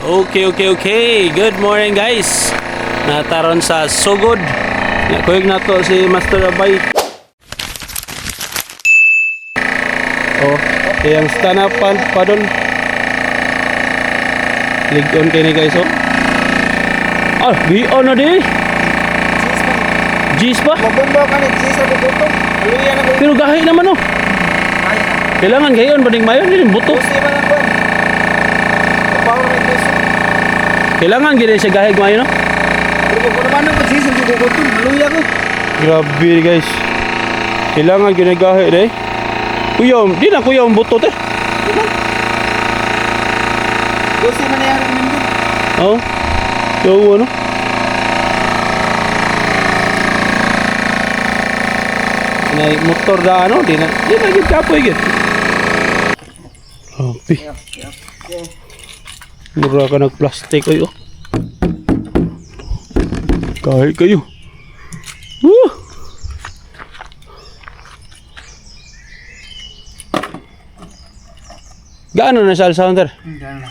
Okay. Good morning, guys. Nataron sa Sugod. Nakuyog na to si Master Abay. Oh, iyang stand up paddle. Ligon kay ni, guys, oh. Ah, gion na di. Gis pa? Mabomba ka ni cheese ra ko gutom. Aluya na ko. Pero gahi naman, oh. Kaya na. Kailangan gayon pa ding mayo din buto. Pusi man ang kuan. Power may piso. Kailangan gid siya gahig mayo, no? Pero kung naman ko cheese ra ko gutom, maluya ko. Grabe, guys. Kailangan ginagahi day. Kuya, di na kuya ang buto te. Pusi man na yang recommended. Oo. Yo, ano? Nay motor da ano, di na gid kapoy gid. Grabe. Mura ka nag-plastic ay, oh. Kahit kayo. Woo! Gaano na sa Alexander? Gana.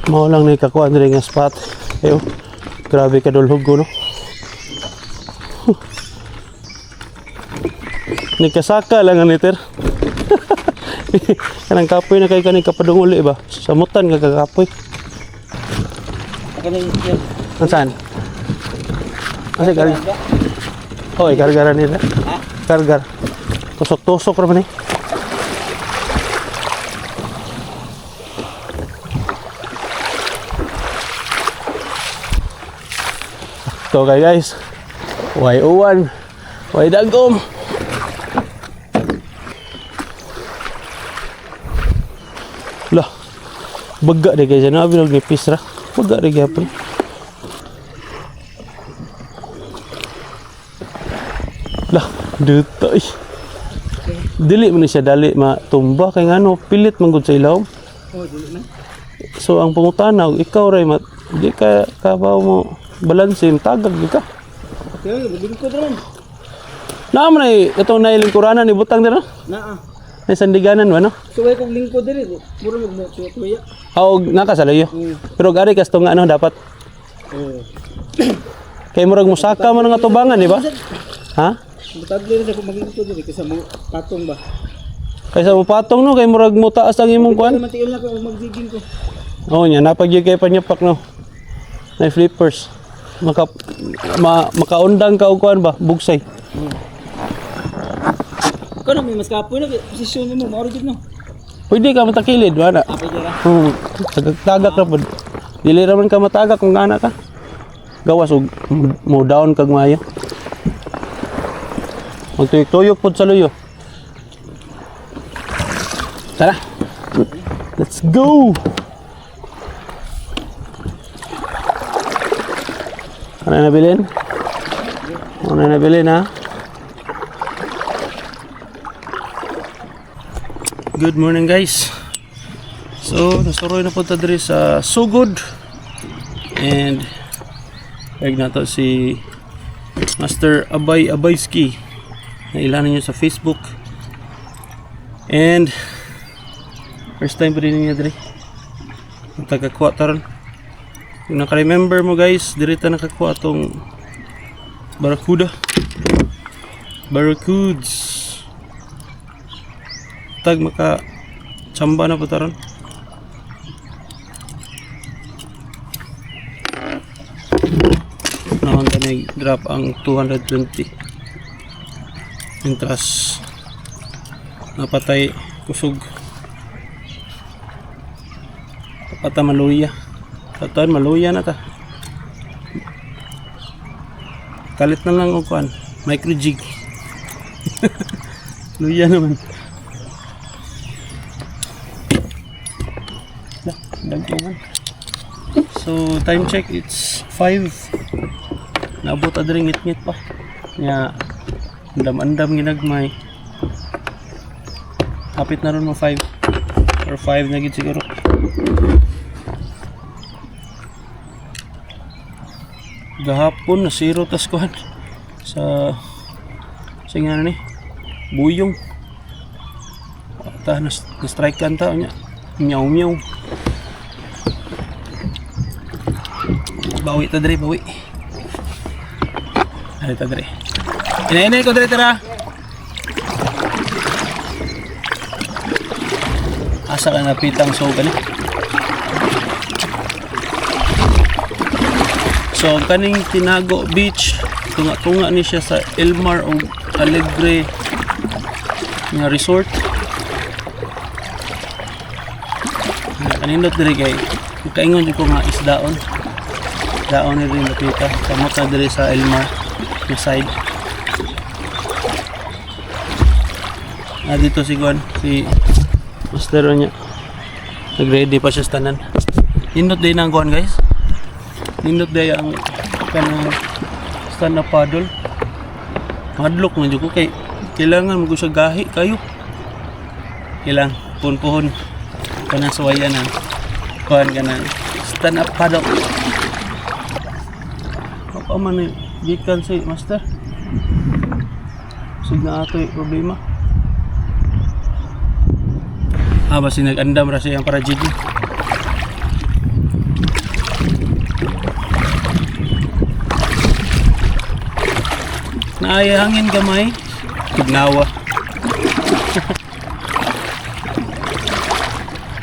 Mao lang ni kakuan diri nga spot. Ayo. Grabe ka dulhog ko, no. Huh. Nikasaka lang ang liter. Kanang kapoy na kay kaning kapadunguli ba? Samutan ka kakapoy. Kani yan. Ansan? Asa karga? Oy, kargara nila. Kargar. Tusok-tusok ra man eh. So okay, guys. Way uwan. Way dagom. Lah. Baga di guys, ano bilog ni pisra. Baga di gyapon. Lah, duto eh. Dili man ni siya dali matumba kay ngano pilit man gud sa ilawom. Oh, dili na. So ang pangutana, ikaw ray mat di ka kabaw mo balansin tagag di ka. Okay, maglingkod ra man. Naa man ay itong nailingkuranan ni butang dira. Naa. Nay sandiganan ba, no? Suway kog lingkod diri. Mura mag mo tuya. Aw nakasalayo. Pero gari kasto nga ano dapat Oh. kay murag musaka man nga tubangan, di ba? Ha? Mutadli ra sa kog maglingkod diri kaysa mo patong ba. Kaysa mo patong, no, kay murag mo taas ang imong kuan. Pero matiil na ko og magjiging ko. Oo nya napagyud kay panyapak, no. Nay flippers. Makaundang ka og kuan ba, bugsay. Kano may mas kapoy na posisyon nimo mao ra jud, no. Pwede ka matakilid, wala. Apo jud ra. Tagak ra pud. Dili ra man ka matagak kung ana ka. Gawas og mo down kag maayo. Magtuyok-tuyok pud sa luyo. Tara. Let's go. Ano na nabilin? Ano na nabilin, ha? Good morning, guys. So, nasuroy na punta diri sa Sugod. And peg na to si Master Abay Abayski. Nailanan niyo sa Facebook. And first time pa rin niya diri. Tagakuha taron. Kung naka-remember mo, guys, diri ta nakakuha tong barracuda. Barracudes. Tag maka chamba na po taron. Noon ta drop ang 220. Intras napatay kusog. Pata maluya. Tatan maluya na ta. Kalit na lang og kuan, micro jig. Luya naman. Lah, dagko. So, time check, it's 5. Naabot adring ngit-ngit pa. Nya, andam-andam ginagmay. Hapit na ron mo 5. Or 5 na gid siguro. Gahapon na zero tas kuan sa nga ni buyong. Ta na, na strike kan ta nya. Meow meow. Bawi ta diri, bawi. Ari ta diri. Inay-inay ko diri tara. Asa ka napitang so gani. So kaning Tinago Beach, tunga-tunga ni siya sa Elmar o Alegre nga resort. Kanindot diri kay makaingon jud ko nga isdaon. Daon ni rin napita. Kamot na diri sa Elmar nga side. Ah, dito si Gwan, si Master niya. Nag-ready pa siya sa tanan. Nindot din ang kuan, guys. Nindot day ang kanang stand na paddle. Madlok man jud ko kay kailangan mo ko siya gahi kayo. Kailang puhon-puhon kanang suwayan ang kuan kanang stand up paddle. Apa man ni gikan si master. Sig na ato'y problema. Ah, basi nag-andam ra siya ang para jig. Naay hangin gamay. Tugnawa.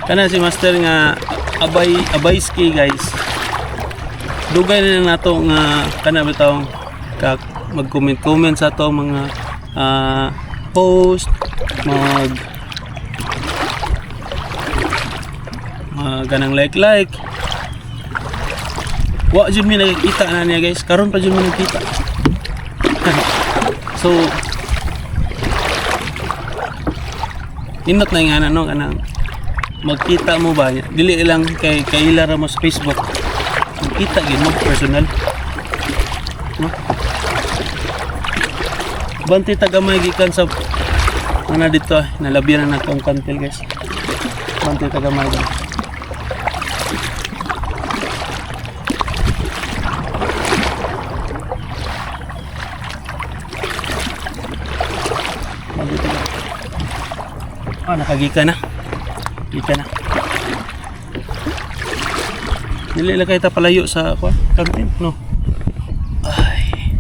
Kana si master nga abay abay ski, guys. Dugay na lang nato nga kana bitawng ka mag-comment-comment sa ato mga post, mag mga ganang like like. Wa jud mi nakikita na niya, guys. Karon pa jud mi nagkita. So nindot na yung ana, no, kanang magkita mo ba, dili lang kay kaila ra mo sa Facebook, magkita gid mo personal, no? Banti tagamay gikan sa ana dito, eh, nalabyan na nato ang kantil, guys. Banti tagamay ba. Banti tagamay. Ah, nakagika na. Gika na. Dili lang kay ta palayo sa kwa, kantin, no. Ay.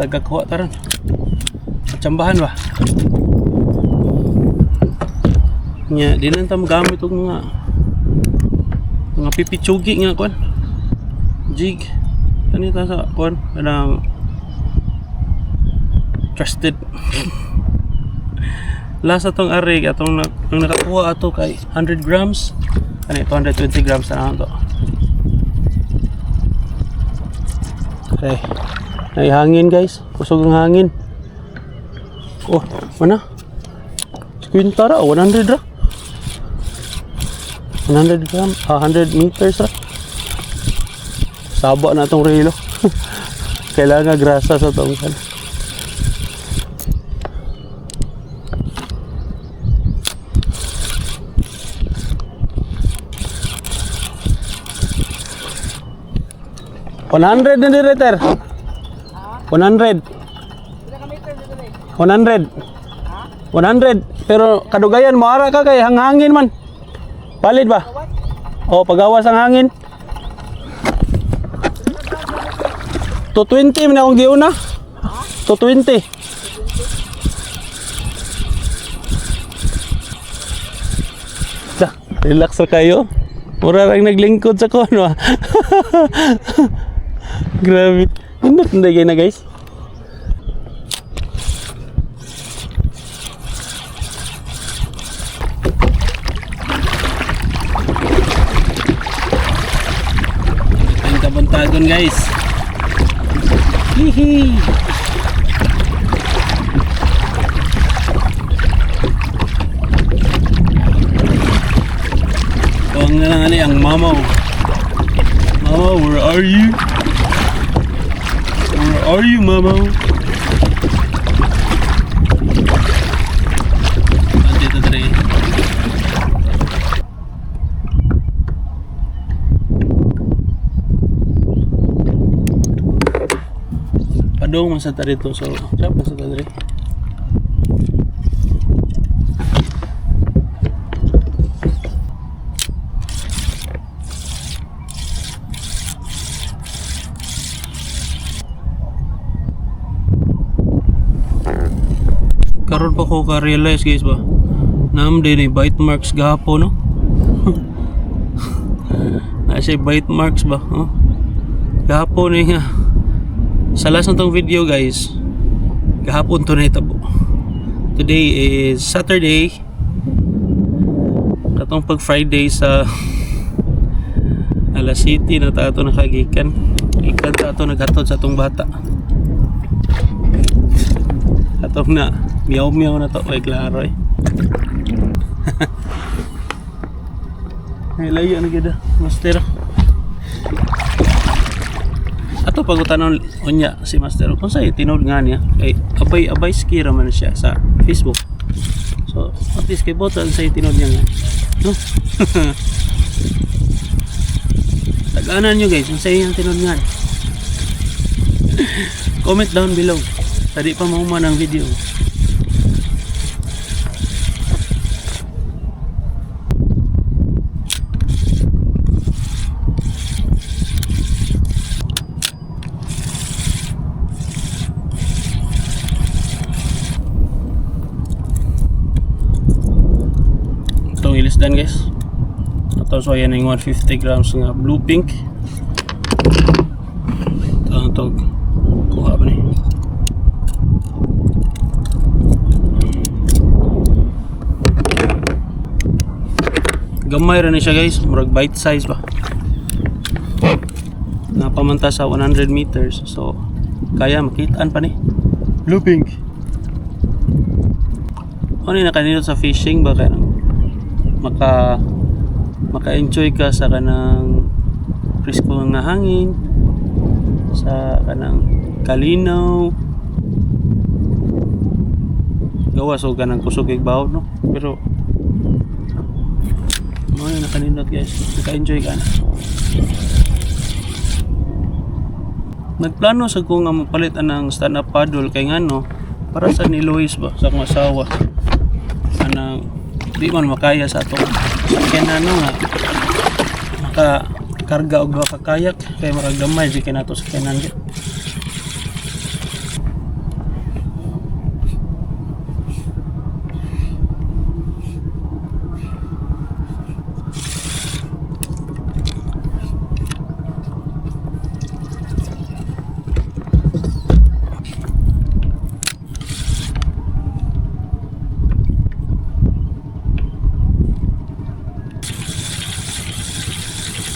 Tagakuha taron. Tsambahan ba? Nya, di lang ta magamit og mga pipitsugi nga kuan. Jig. Kani ta sa kuan kanang trusted. Last atong ari atong na, ang nakakuha ato kay 100 grams. Ano, 220 grams na lang to. Okay. Ay hangin, guys. Kusog ang hangin. Oh, mana? 50 ra, 100 ra. 100 gram, ah, 100 meters ra. Saba na tong relo. Kailangan grasa sa tong kan. 100 na dire, ter. 100. 100. 100. Pero kadugayan mo ara ka kay hanghangin man. Palid ba? O pagawas ang hangin. 220 man akong giuna. 220. Sa, relax ra kayo. Mura rang naglingkod sa kono. Ah. Grabe. Nindot na na, guys. Ang kabuntagon, guys. Hihi. Ang na lang ani ang mamaw. Mama, where are you? Where are you, mama? Dito dre. Padong man sa ta dito, so siya pa sa ta dre. Karon pa ko ka-realize, guys, ba. Naam din ni bite marks gahapon, no? Na siya bite marks ba, oh? Gahapon ni nga. Sa last na tong video, guys, gahapon to na itabo. Today is Saturday. Katong pag Friday sa alas City na ta ato nakagikan. Gikan ta ato naghatod sa atong bata. Atong na miyaw miyaw na to kay klaro eh. Ay, layo na gid ah, master. Ato pagutanon unya si master kung sa'y tinuod nga niya kay abay abay ski ra man siya sa Facebook. So at least kay boto sa tinuod niya nga. No? Taganan nyo, guys, kung sa'yo yung tinuod nga. Comment down below. Tadi pa mahuman ang video. Itong ilisdan, guys. Ito, so yan yung 150 grams nga blue pink. Ito ang tog. Kuha ba ni? Gamay ra ni siya, guys, murag bite size ba. Napamanta sa 100 meters. So kaya makitaan pa ni. Blue pink. Ano yung nakanindot sa fishing ba kaya maka-enjoy ka sa kanang presko nga hangin, sa kanang kalinaw, gawas og kanang kusog kay baho, no? Pero mo na nakanindot, guys, naka-enjoy ka na. Nagplano sa ko nga mopalit anang stand up paddle kay ngano para sa ni Luis ba, sa akong asawa, anang di man makaya sa atong sakyanan, no, nga maka karga og duha ka kayak kay murag gamay jud kay nato sakyanan gyud.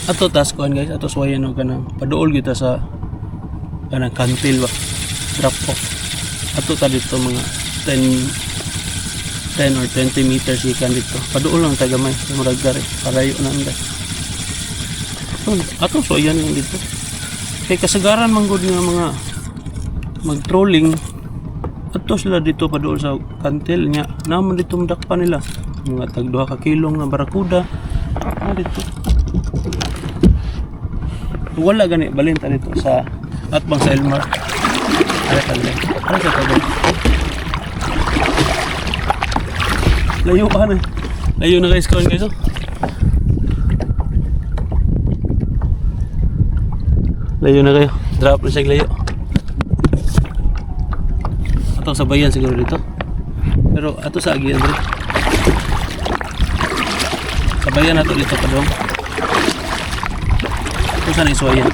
Ato tas kuan, guys, ato suwayan og kanang paduol kita sa kanang kantil ba, drop off. Ato ta dito mga 10 10 or 20 meters gikan dito. Paduol lang ta gamay, murag gari palayo na anda. Ato suwayan lang dito kay kasagaran man gud nga mga mag-trolling ato sila dito paduol sa kantil nya naman dito madakpan nila mga tag 2 ka kilong nga barakuda na dito. Wala gani balin ta dito sa atbang sa Elmar. Ara ta dito. Ara sa tagal. Layo pa na. Layo na, guys, kaon, guys, oh. Layo na kayo. Drop na siya layo. Atong sabayan siguro dito. Pero ato sa agian dre. Sabayan nato dito pa dong. Kung saan isuwayan.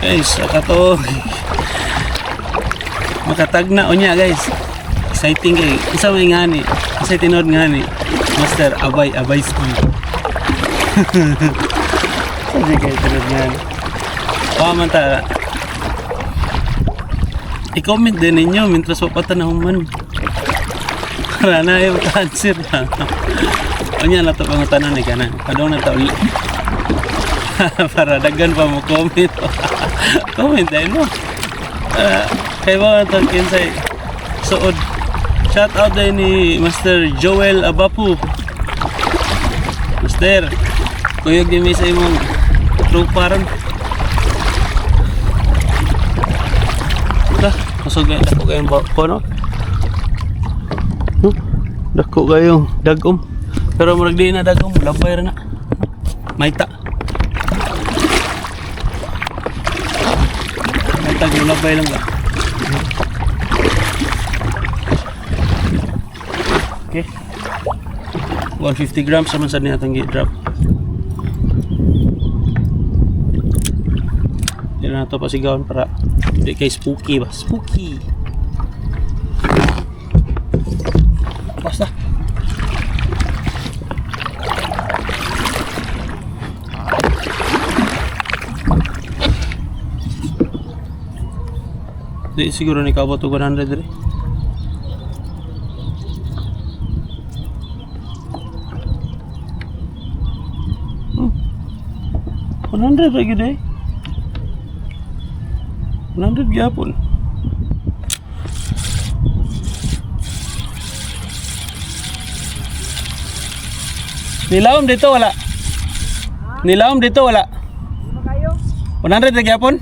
Guys, akato. Makatagna unya, guys. Exciting kay. Isa may ngani. Isa tinuod ngani. Master Abay Abay School. Sabi kay tinuod ngani. Pa man ta. I-comment din ninyo mintras pa pa human. Para na ay maka-answer na. Unya na to pangutanan ni kana. Padong na ta uli. Para daghan pa mo comment. Comment dahil mo. Kay ba na to kinsay suod. Shout out din ni Master Joel Abapu. Master, kuyog din mi sa imong tropa ron. Dah, kusog kayo, dako kayong ko, no? Huh? Dako kayong dagom. Pero murag di na dagom, labay ra na. Mayta. Mayta gyud, labay lang ba. Okay. 150 grams naman sa niya itong drop. Hindi na ito pasigawan para hindi kay spooky ba? Spooky! Basta. Di siguro ni kaabot og 100 diri. 100 ra gyud eh. 100 gyapon. Nilawom dito wala. Nilawom dito wala. 100 ra gyapon?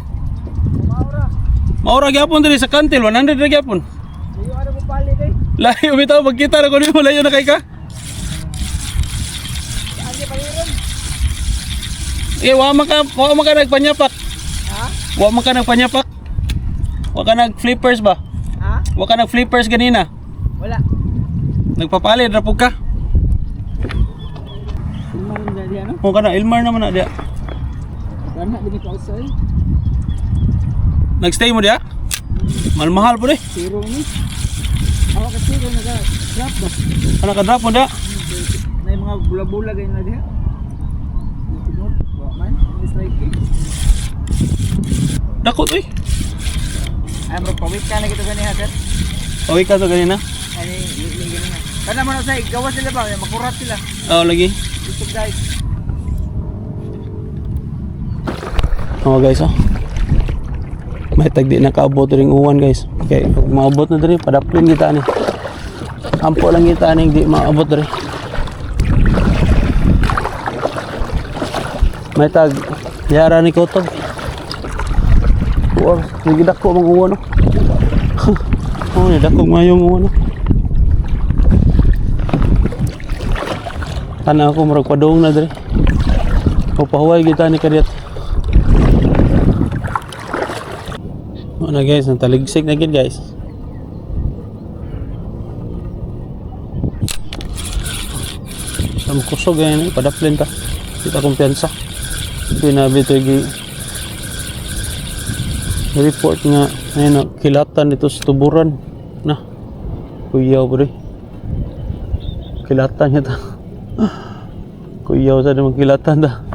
Maura gyapon diri sa kantil 100 ra gyapon. Layo bitaw magkita ra ko nimo, layo na kay ka. Eh, wa man ka nagpanyapak. Ha? Wa man ka nagpanyapak. Wa ka nag-flippers ba? Ha? Wa ka nag-flippers ganina. Wala. Nagpapalid ra pud ka. Ilmar na diya no? Mo kana Ilmar naman na diya. Kana dili pa outside. Nagstay mo diya? Mahal-mahal po eh. Zero ni. Awa ka zero naga drop ba? Ano ka drop mo diya? Na yung mga bula-bula ganyan na diha. Natinod, wa man. It's like it. Dakot eh. Ay, bro, pawit ka na kita ganiha, sir. Okay ka to ganina? Ay, li ganina. Kana mo na sa gawa sila ba? Makurat sila. Oo, lagi. Gusto guys. Oo guys oh. May tagdi na kaabot ring uwan guys. Okay, pag maabot na diri padaplin kita ani. Ampo lang kita ani di maabot diri. May tag yara ni Kotob. Uwan, nagidako mang uwan oh. Oh, nidako mayong uwan oh. Ana ako murag padung na diri. O pahuway kita ni kadiyat. Ano guys, nataligsik na gid guys. Sa kusog ganyan, padaplin ta. Kita kumpiyansa. Pinabi ito yung report nga ayun na, kilatan dito sa tuburan na kuyaw bro kilatan niya ta kuyaw sa naman kilatan ta.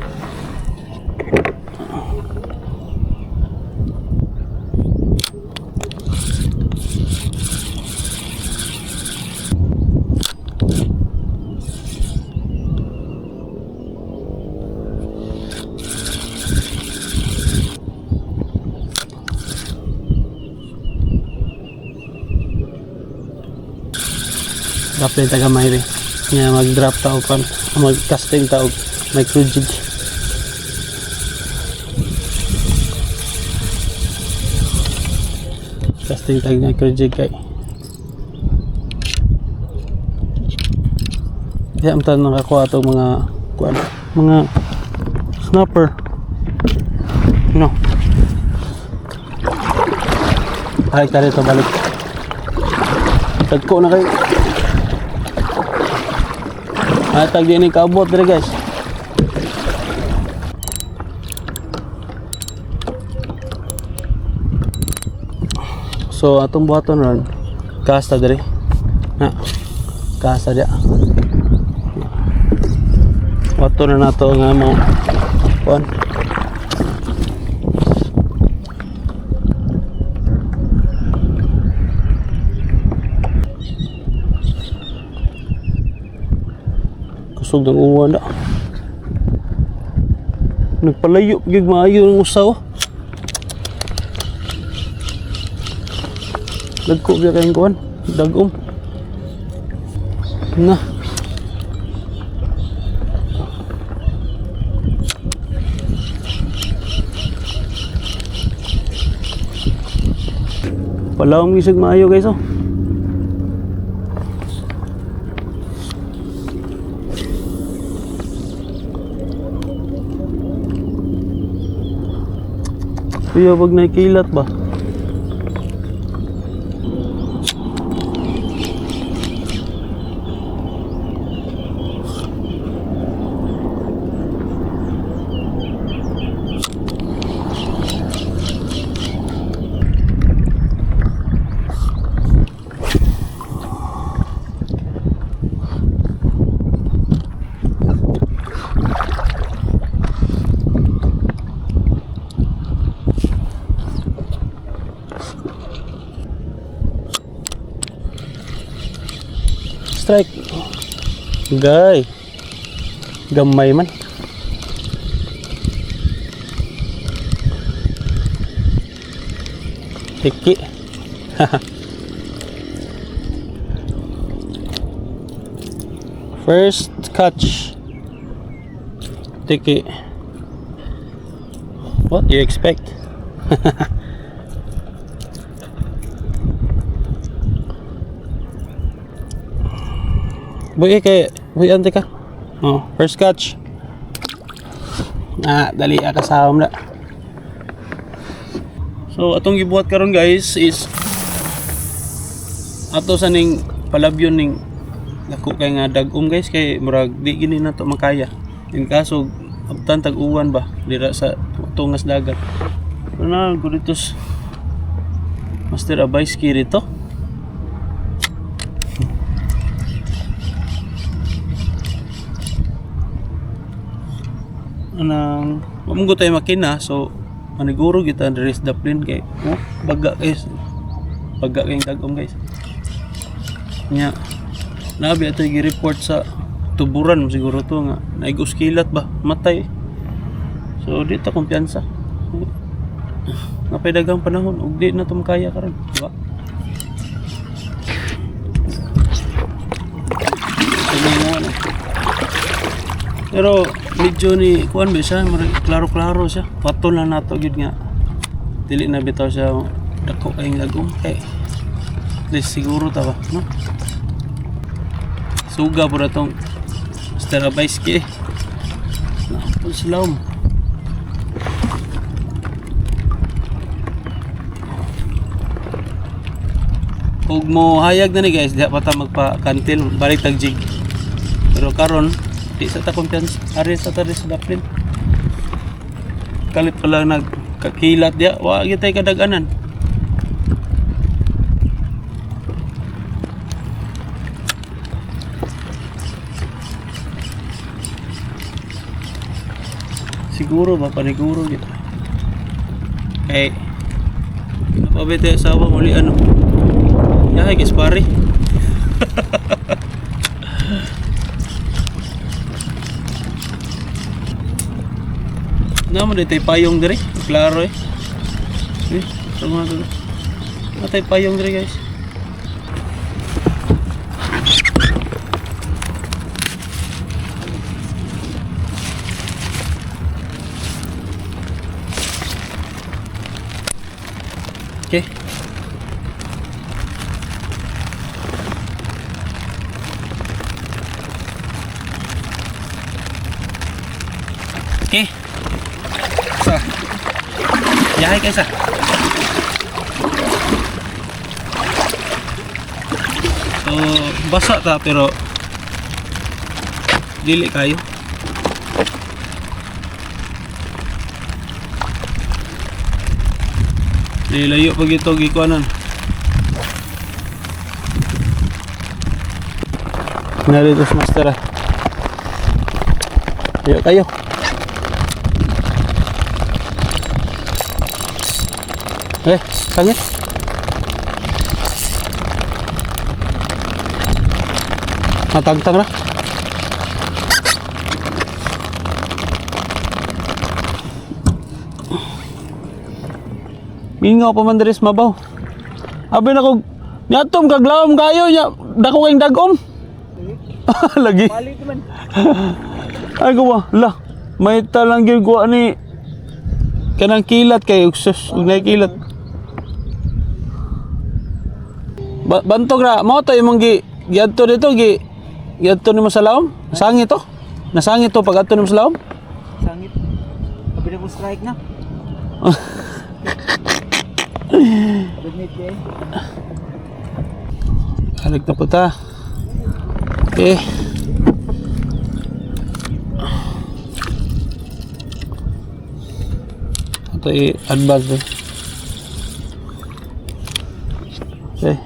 Drop din taga Mayri nga mag-drop ta og kan mag-casting ta og micro jig. Casting tag micro jig kay di am tan nakakuha ato mga kuan mga snapper no. Balik tayo dito, balik. Tagko na kayo. Atag din ni kaabot dire guys. So atong buhaton ron, kasta dire. Na. Kasta dia. Wato na nato nga mo. Kuan. Kusog ng uwan na. Nagpalayo gig maayo ng usaw. Dagko biya kayong kuan. Dagom. Na. Palawang gisag maayo guys oh. Kuya, wag nakikilat ba? Strike. Gay. Gamay man. Tiki. First catch. Tiki. What do you expect? Buhi kay buhi ante ka. Oh, first catch. Ah, dali ah, kasama na. So atong gibuhat karon, guys, is ato sa ning palabyon ning dako kay nga dag-om, guys, kay murag di gini na to makaya. In kaso abtan tag uwan ba dira sa tungas dagat. Pero na guritos Master Abayski rito. Anang mamgo tayo makina, so maniguro kita diri sa daplin kay, oh, baga, guys, baga kay dagom, guys. Nya nabi ato gi-report sa tuburan siguro to nga naigos kilat ba, matay. So di ta kumpiyansa, napay daghang panahon ug di na to makaya karon, di ba? Tingnan mo, ano. Pero medyo ni kuan ba siya, klaro-klaro siya. Patol na nato gyud nga dili na bitaw siya dako kayong lagom kay at least siguro ta ba, no? Suga po na tong Mr. Abayski. Naapol sila om. Kung mo hayag na ni, guys, diha pa ta magpa-kantil, balik tag jig. Pero karon di sa ta kumpiyansa, ari sa ta sa daplin. Kalit pa lang nagkakilat diya, wa gyud tay kadaganan. Siguro ba paniguro gid. Kay napabit tayo asawa muli ano. Yahay guys pare. Naman dito payong diri. Klaro eh. Eh, ito nga ito. Natay payong diri, guys. Okay. Okay. Sa. Yahay kaysa. So, basa ta pero dili kayo. Di layo pag ito gikuanan. Narito sa master ah. Layo kayo. Eh, sangit. Matagtang na. Mingaw pa man diri sa mabaw. Abi na ko niatom kaglawom kayo nya dako kayong dagom. Lagi. Balik man. Ay ko la. May talang gyud kuha ni kanang kilat kay uksos ug nay kilat. Bantog ra mao to imong gi giadto dito gi giadto nimo sa laom. Nasangit to. Nasangit to pag adto nimo sa laom. Sangit. Abi na ko strike na. Good night, eh. Balik na po ta. Okay. Ito i-advance din. Okay.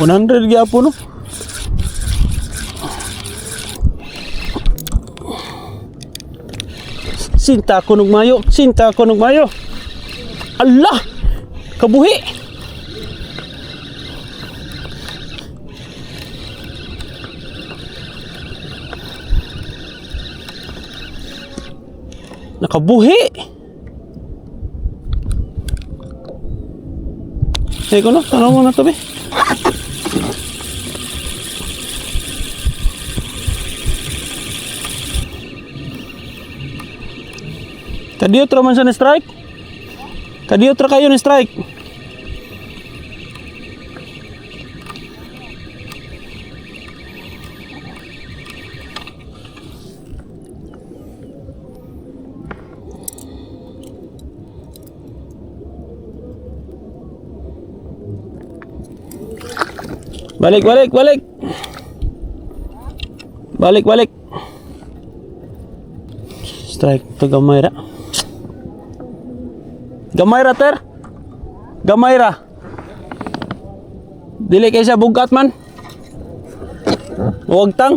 100 gyapon, no? Sinta ko nung mayo. Sinta ko nung mayo. Allah! Kabuhi! Nakabuhi! Sige ko no, tanaw mo na to be. Kadiyot ra man siya ni strike. Kadiyot ra kayo ni strike. Balik, balik, balik. Balik, balik. Strike to gamay ra. Gamay ra, ter. Gamay ra. Dili kay siya bugat man. Huwag tang.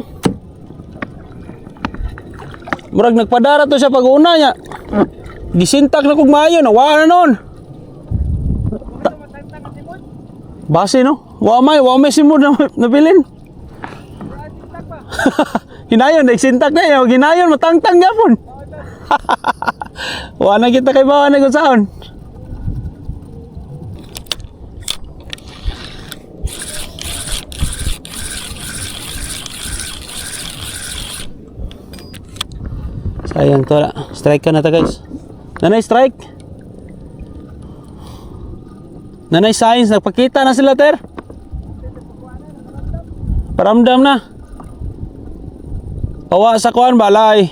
Murag nagpadara to siya pag una niya. Gisintak na kog maayo, nawa na noon. Base no? Wa may simod na nabilin. Hinayon, nagsintak na yaw, ginayon matangtang gyapon. Wa na kita kay bawa na kung saan. Sayang to. Strike ka na ta, guys. Nanay strike. Nanay science, nagpakita na sila, ter. Paramdam na. Pawa sa kuan balay.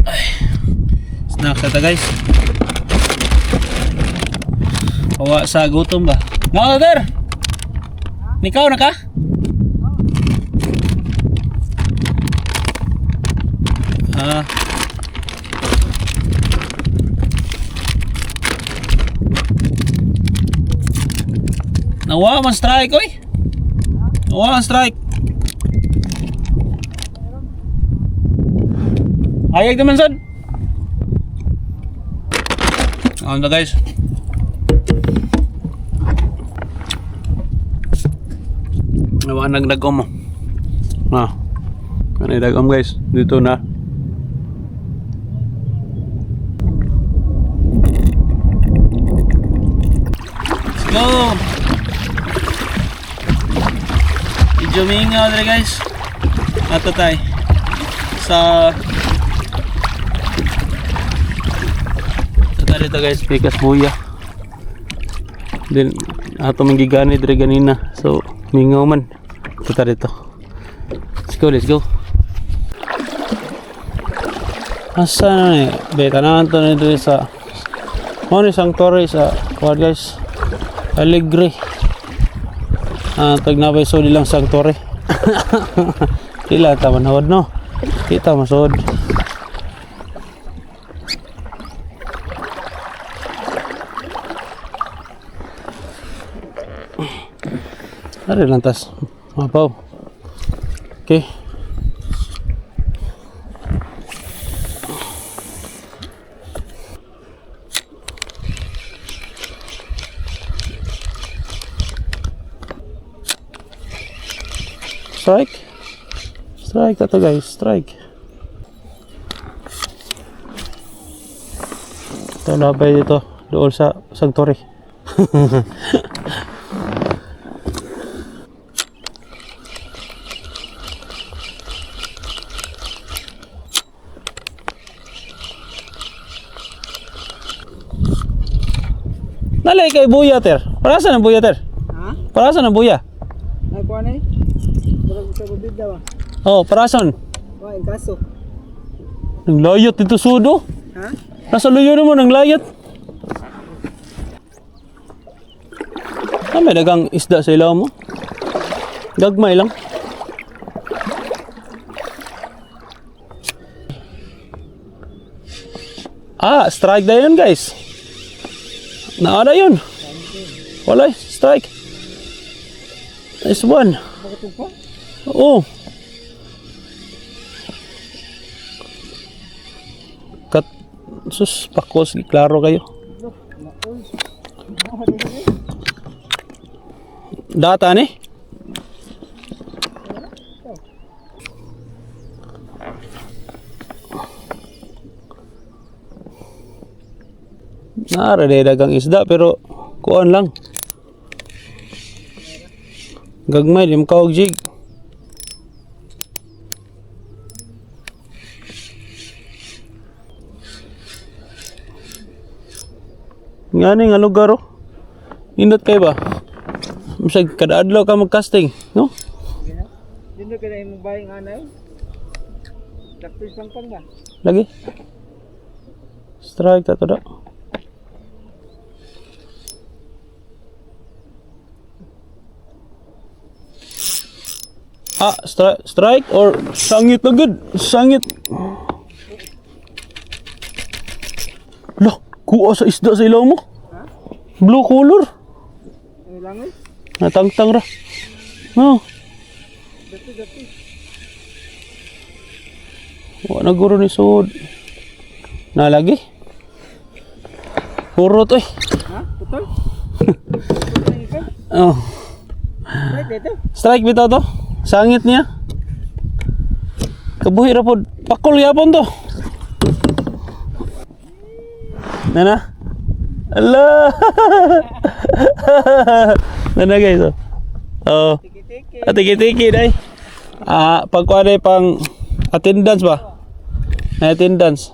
Ay, snack na ta, guys. Pawa sa gutom ba? Mga ter! Nikaw na ka? Ah. Nawa man strike oy. Nawa man strike. Ayag naman sad. Ano na, guys? Nawa nagdagom mo. Ah. Ano yung dagom, guys? Dito na. Let's go! Medyo mingaw dre, guys. Ato tay. Sa Ato tayo dito, guys, pikas buya. Then ato man gigani dre ganina. So mingaw man. Ato tayo dito. Let's go, let's go. Asa na ni? Beta na to ni dre sa Mo ni sanctuary sa kuwan, guys. Alegre. Ah, tag nabay so lang sanctuary. Dila ta manhod no. Kita masod. Ari lang tas. Mapaw. Okay. Strike. Strike ato, guys, strike. Ito labay dito doon sa sanctuary. Nalay kay buya ter. Para saan ang buya ter? Ha? Para saan ang buya? Ay, kuha na eh. Murag sa bubid daw ah. Oh, para saan? Kuha, yung kaso. Nang layot dito sudo. Ha? Nasa luyo mo nang layot. Ah, may dagang isda sa ilaw mo. Gagmay lang. Ah, strike na yun, guys. Naala yun. Walay, strike. Nice one. Bakit pa? Oo. Kat sus pakos klaro kayo. Data ni? Nara dagang isda pero kuan lang. Gagmay di makaog jig. Nga ni nga lugar oh. Nindot kay ba? Bisag kada adlaw ka mag-casting, no? Dito ka na imong baying anay. Dakpil pangpang ba? Lagi. Strike ta to da. Ah, strike or sangit na good. Sangit. Lah, kuha sa isda sa ilaw mo. Blue color. Ang langoy? Natangtang ra. No. Dapit, dapit. Wa na guro ni sud. Nalagi. Hurot eh. Ha? Putol? Putol na ikaw? Oh. Right dito? Strike bitaw to. Sangit niya. Kabuhi ra pod. Pakol yapon to. Nana. Ala. Nana guys. Oh. Oh. Tiki-tiki. Ah, tiki-tiki day. Ah, pagkuha day pang attendance ba? May attendance.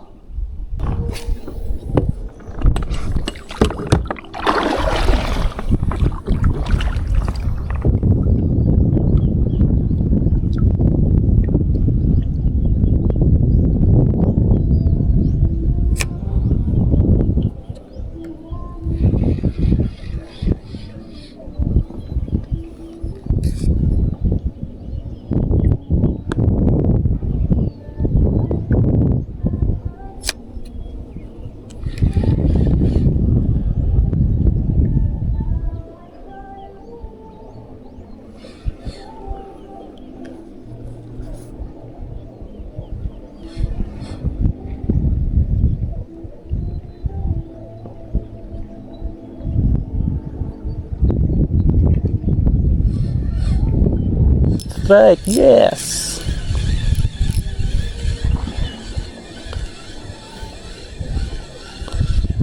Strike, yes.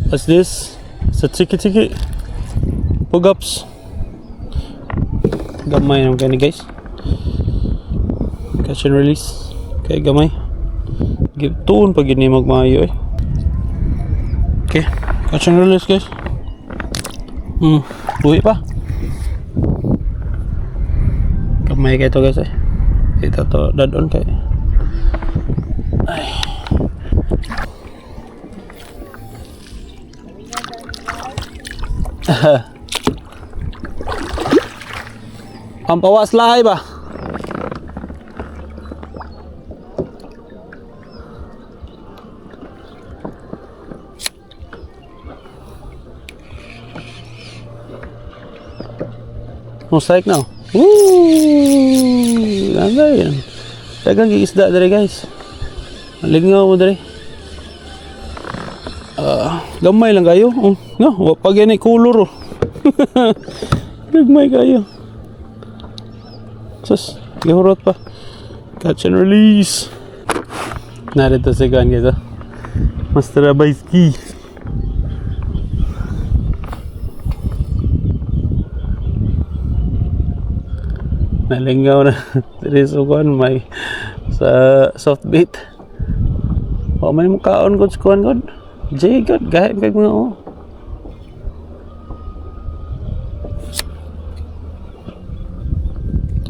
What's this? It's a tiki tiki. Pull-ups. Gamay naman kayo ni guys. Catch and release. Okay, gamay. Give tuon pag ini magmayo eh. Okay, catch and release guys. Buhi pa. Gamay kayo to guys eh. Dito to dadon kay. Ay. Pampawas lahay ba? No strike now. Woo! Ganda yan. Dagang isda dere guys. Malingaw mo dere. Ah, gamay lang kayo. Oh, no, wa pa gani color oh. Gagmay kayo. Sus, gihurot pa. Catch and release. Narito si Kuan guys. Oh. Master Abayski. Nalingaw na. Diri sa kuan may sa soft bait. Wa may mukaon gud sa kuan gud. Jay gud gahi kay mga oh.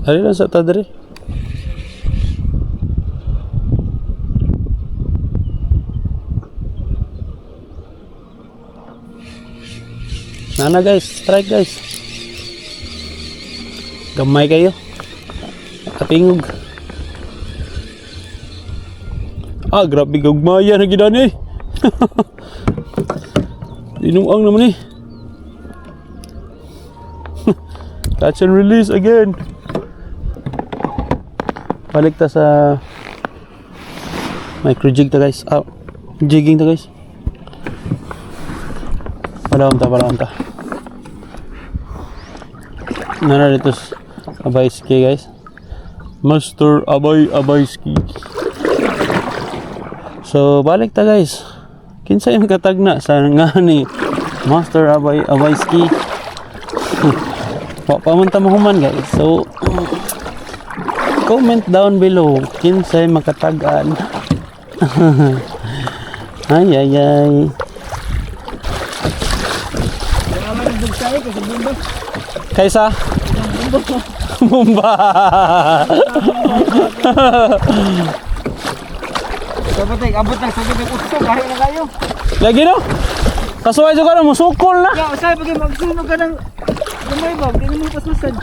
Ari lang sa tadri. Nana guys, strike guys. Gamay kayo. Katingog. Ah, grabe gagmaya na gid eh. Dinuang naman eh. Catch and release again. Balik ta sa micro jig ta, guys. Ah, jigging ta, guys. Palawom ta, palawom ta. Nara dito sa Abayski, guys. Master Abay Abayski. So balik ta, guys. Kinsa yung katagna sa nga ni Master Abay Abayski? Wa pa man ta mahuman, guys. So comment down below kinsay makatag-an. Ay ay ay. Wala man ang bugsay kasi bumba. Kaysa Mumba. Dapat ay abot ng sugod ng utso kahit na kayo. Lagi no? Kasuway jud ka na musukol na. Ya, usay pag magsunog ka ng gamay ba, di mo pasusan.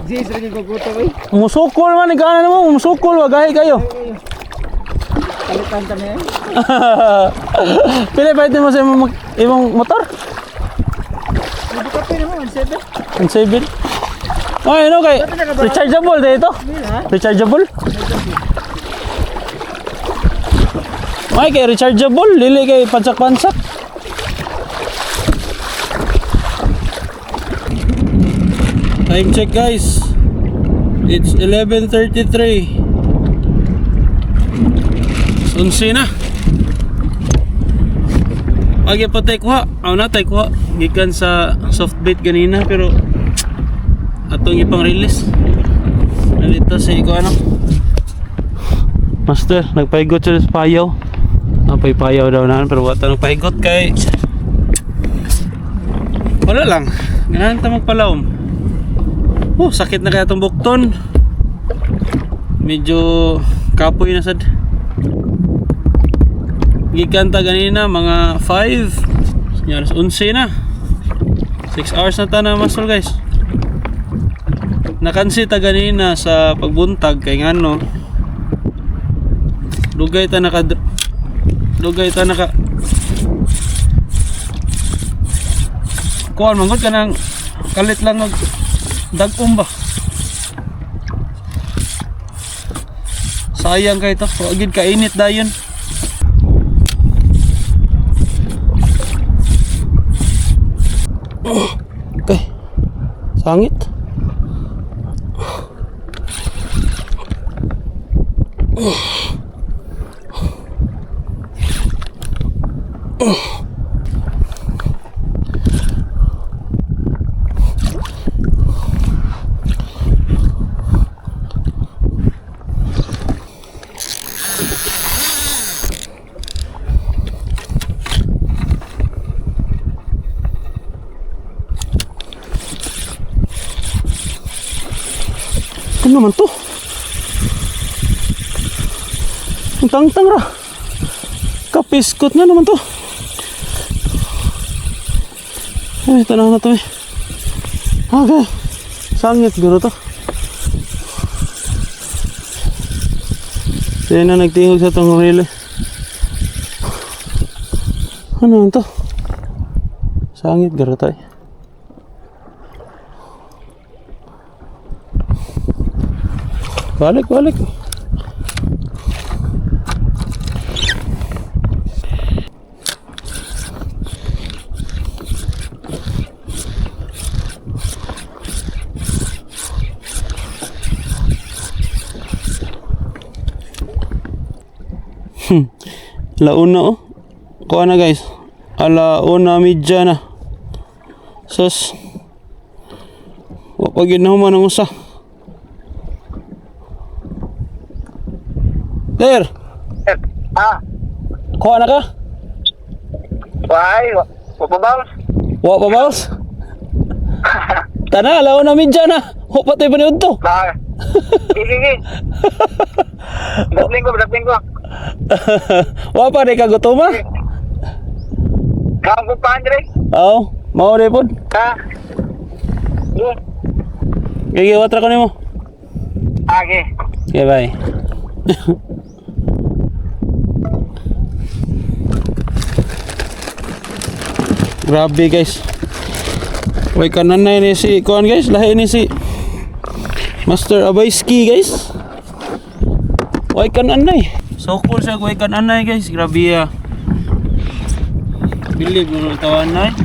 Jay, sa kanyang kukuto eh. Musukol man ikaw na mo, musukol wa gahi kayo. Kalitan kami eh. Pila pa mo sa imong motor? Ibu kape naman, 17. Ang 7. Ay, ano kay rechargeable dito? Ha? Rechargeable? Ay, kay rechargeable, dili kay pansak-pansak. Time check, guys. It's 11:33. Unsi na. Agi pa tay kuha. Aw na tay kuha. Gikan sa soft bait ganina pero atong ipang release. Nalito si ko ano. Master, nagpaigot siya sa payaw. Napaypayaw daw na pero wala nagpaigot kay wala lang. Ganahan ta magpalawom. Oh, sakit na kaya itong bukton. Medyo kapoy na sad. Gikan ta ganina mga 5. Alas 11 na. 6 hours na ta na masol, guys. Nakansi ta ganina sa pagbuntag kay ngano. Dugay ta naka kuan manggod kanang kalit lang og dag-om ba. Sayang kay to. Wa gid kainit dayon. Okay. Sangit. Ano naman to? Ang tangtang ra. Kapiskot nga naman to. Ay, tanaw na to eh. Okay. Sangit guro to. Yan na nagtingog sa tong relay. Ano naman to? Sangit guro to eh. Balik, balik. Launa oh. Kuha na, guys. Alauna medya na. Sus. Wa pa gyud na human ang usa. There. Ah, Kuha na ka? why? Wa pa ba? Wa pa, boss? Tana, alauna medya na. Wa pa tayo paniud to. Ba. Sige, sige. Daplin ko, daplin ko. Wa pa rin ka gutoma? Kaon ko pa, Andre. Oo, mao rin pod. Ha? Sige. Gigi, watra ko nimo. Ah, okay. Okay, bye. Grabe, guys. Way kananay ni si kuan, guys, lahi ni si Master Abayski, guys. Way kananay. So cool siya way kananay, guys, grabe ah. Bilib mo tawan nay.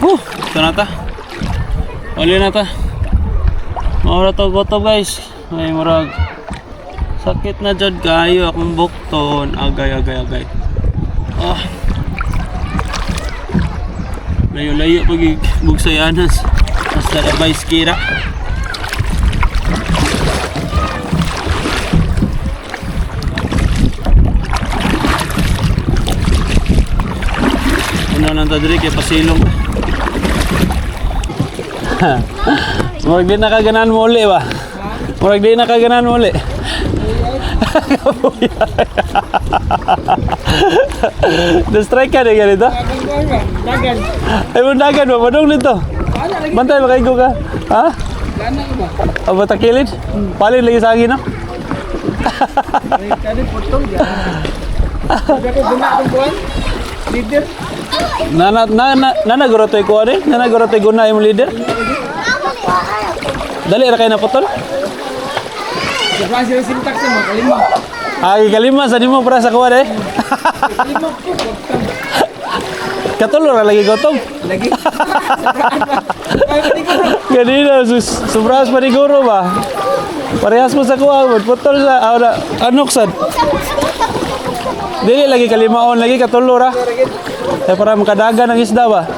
Huh, ito na ta. Uli na ta. Maura to goto, guys. May murag sakit na jud kayo akong bukton. Agay, agay, agay. Ah. Layo-layo pag bugsayanas. Basta na kira. Ano nang ta diri kay pasilong. Murag di nakaganan mo uli ba? Murag di nakaganan mo uli. Na-strike ka na ganito? Dagan. Ay, mundagan ba? Padong nito. Ana lagi. Bantay, makaigo ka. Ha? Gana ka ba? Aba, takilid? Palin lagi sa akin, no? Ay, kani putol yan. Sabi ko guna akong kuan. Leader. Na na na na naguro to'y kuha din? Na naguro to'y guna yung leader? Dali ra kayo naputol? Sa sila sintak sa mga kalima. Ay, kalima sa nimo para sa kuha eh. Kalima po. Katulo ra lagi gutom. Lagi. Ay, pati ko. Ganina, sus, sobras paniguro ba? Parehas mo sa kuha, mo, putol sa, ah, na, anok sad. Dili lagi kalimaon, lagi katulo ra. Kaya para makadagan ang isda ba?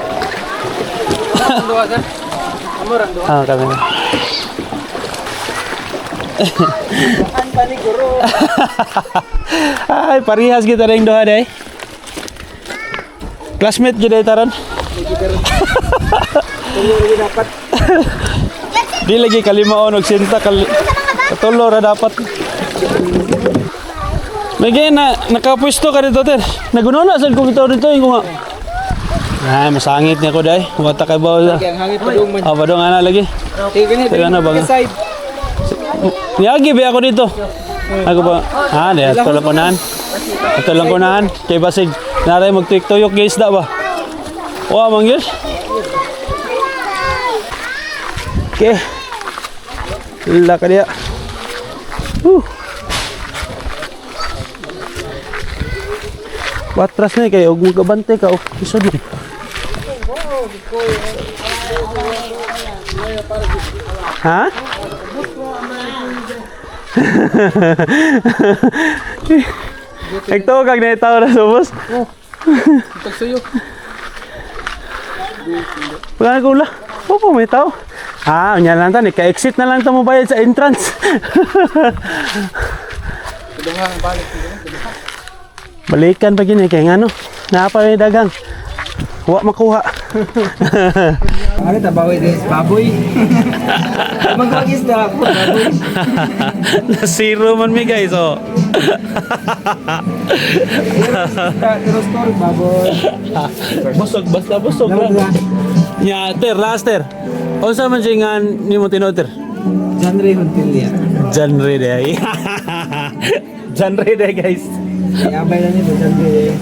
Duha sir. Amor ang duha. Ah, kami na. An paniguro. Ay, parehas kita rin duha day. Classmate gid ay taron. Tulo lagi dapat. Di lagi kalimaon og sinta kal katulo ra dapat. May na nakapwesto ka dito, ter. Naguno na sad ko bitaw dito yung nga. Ay, masangit niya ko day. Wata kay bawo sa. Kaya ang hangit padung man. Ah, padung ana lagi. Tingnan gani. Teka na, bang- Side. Niagi ba ako dito? Ako ba? Ah, di ato lang kunahan. Ato lang kunahan. Kay basig naray magtuyok-tuyok guys da ba. Wa man gyud. Okay. La kaya. Woo. Watras na kay og magabante ka og isod man. Ha? Ikaw kag naitaw na subos. Pagsuyo. Wala gula. Opo, may tao. Ah, unya lang ta, ka-exit na lang ta mo bayad sa entrance. Balikan pa gini kay ngano. Naa pa may dagang. Wa makuha. Ano tabawi des baboy. Magwagis na ako baboy. Na zero man mi, guys, oh. Pero story baboy. Busog, basta busog Dapat ra. ba? Nya, ter, last ter. Unsa man siya nga nimo tinuod, ter? Genre Huntilia. Genre day. Genre day, guys. Abay lang nito genre.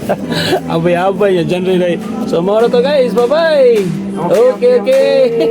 Abay-abay ya, genre day. So, mao ra to, guys. Bye-bye. Okay.